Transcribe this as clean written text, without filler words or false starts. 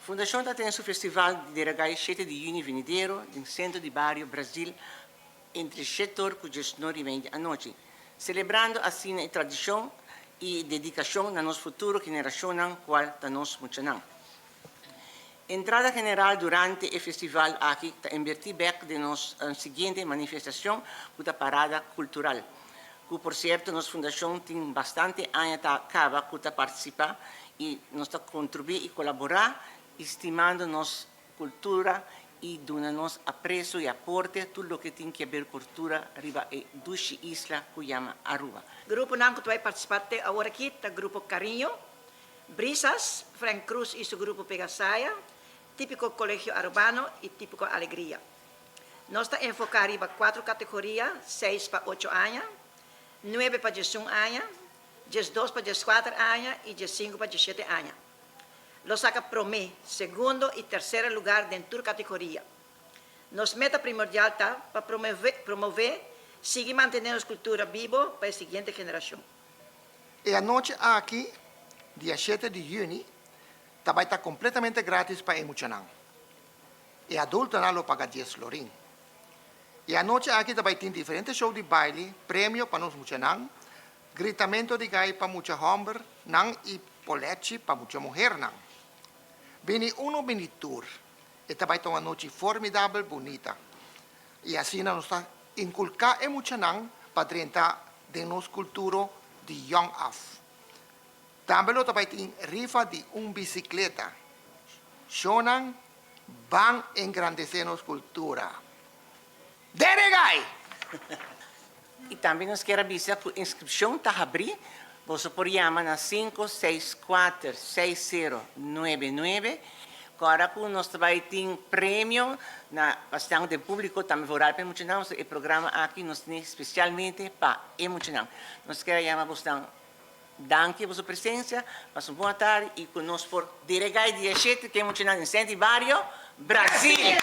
Fundashon ta tene su festival di Dera Gai shete di yüni venidero den sentro di bario Brazil entre shet'or ku diesnor i mei di anochi, selebrando asina e tradishon i dedikashon na nos futuro generashonnan kual ta nos muchanan. Entrada general durante e festival aki ta inbertí bèk den nos siguiente manifestashon ku ta Parada Kultural, ku por sierto nos fundashon tin bastante aña ta kaba ku ta partisipá i nos ta kontribuí i kolaborá i stimando nos kultura i duna nos apreso i aporte tur loke tin ke ber kultura riba e dushi isla ku yama Aruba. Gruponan ku ta bai partisipá te awor aki ta Grupo Cariño, Brisas, Frank Cruz y su grupo Pegasaya, Típico Colegio Arubano y Típico Alegria. Nos ta enfoca riba cuatro categoria, seis pa ocho aña, nuebe pa diesun aña, diesdos pa diescuater aña y diescinco pa diesshete aña. Lo saca prome, segundo y tercera lugar den tur categoria. Nos meta primordial ta pa promove, promove, sigui mantene nos cultura bibo pa e siguiente generacion. E anochi aki, dia shete di yüni, ta bai ta kompletamente grátis pa e muchanan. E adultonan lo paga dies florin. E anochi aki ta bai tin diferente show di baile, premio pa nos muchanan, gritamento di gai pa mucha hòmbernan i polechi pa mucha muhernan. Bini uno bini tur. E ta bai ta un anochi formidabel bunita. I asina nos ta inkulká e muchanan pa drenta den nos kulturo di yòn af. Tambe lo ta bai tin rifa di un bisikleta. Shownan ban engrandesé nos kultura. Deregai! I tambe nos kier a bisa ku inskripshon ta habrí. Boso por yama na sinku seis kuater seis sero nuebe nuebe. Kòrda ku nos ta bai tin premio na pasnan den públiko tambe vooral pa e muchanan pasobra e programa aki nos tene spesialmente pa e muchanan. Nos kier a yama bosnan danki pa boso presensia, pasa un bon atardi i ku nos por deregai dia shete ku e muchanan den Senti Bario, Brasil!